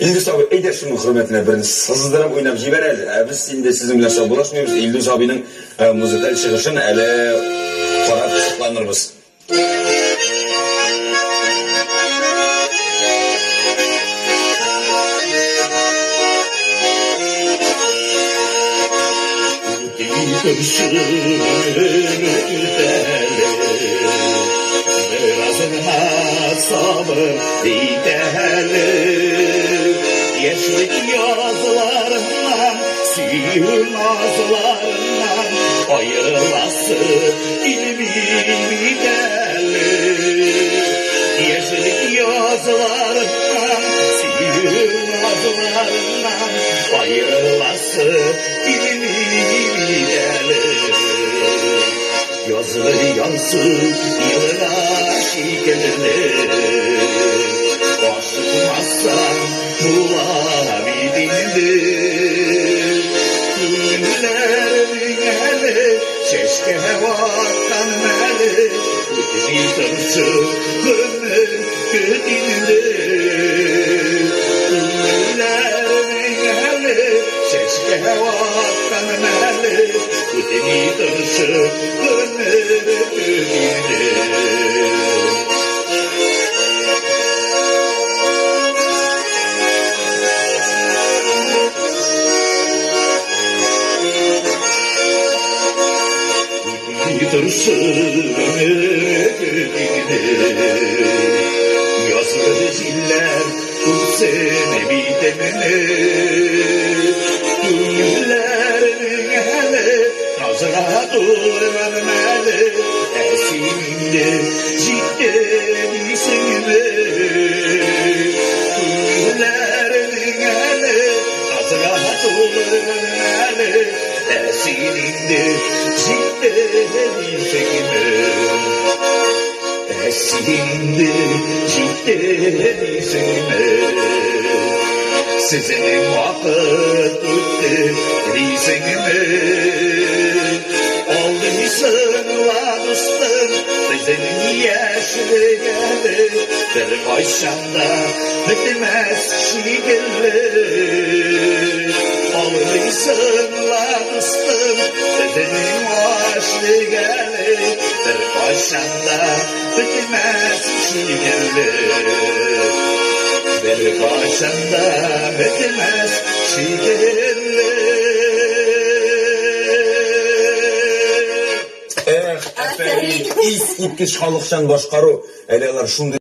Илдус абый, әйдә шуның хөрмәтенә берне сыздырып уйнап җибәр әле. Ә без инде сезнең белән саубуллашмыйбыз. Илдус абыйның музыкаль чыгышын әле карап сокланырбыз. Беразына сабыр итәле. Яшьлек язларыннан, сөю назларыннан аерыласы килми бит әле. Яшьлек язларыннан, сөю назларыннан аерыласы килми бит әле. Язгы янсу елга шикелле, Ашыкмасаң була бит инде. Күңелләрнең әле чәчкә ваткан мәле, Үтми торчы гомер көт инде. Күңелләрнең әле чәчкә ваткан мәле, Үтми торчы гомер көт инде. Үтми торчы гомер көт инде. Язгы җилләр үпсен битемне. Күңелләрнең әле назга тулган мәле, Ә син инде җитте дисеңме? Күңелләрнең әле назга тулган мәле, Ә син инде җитте дисеңме? Ә син инде җитте дисеңме? Сезнең вакыт үтте дисеңме? Алдыйсың ла, дустым, безнең яшьлек әле беркайчан да бетмәс шикелле. Алдыйсың ла, дустым, безнең яшьлек әле беркайчан да бетмәс шикелле. Беркайчан да бетмәс шикелле. Эх, афәрин, искиткеч халыкчан башкару. Әле алар шундый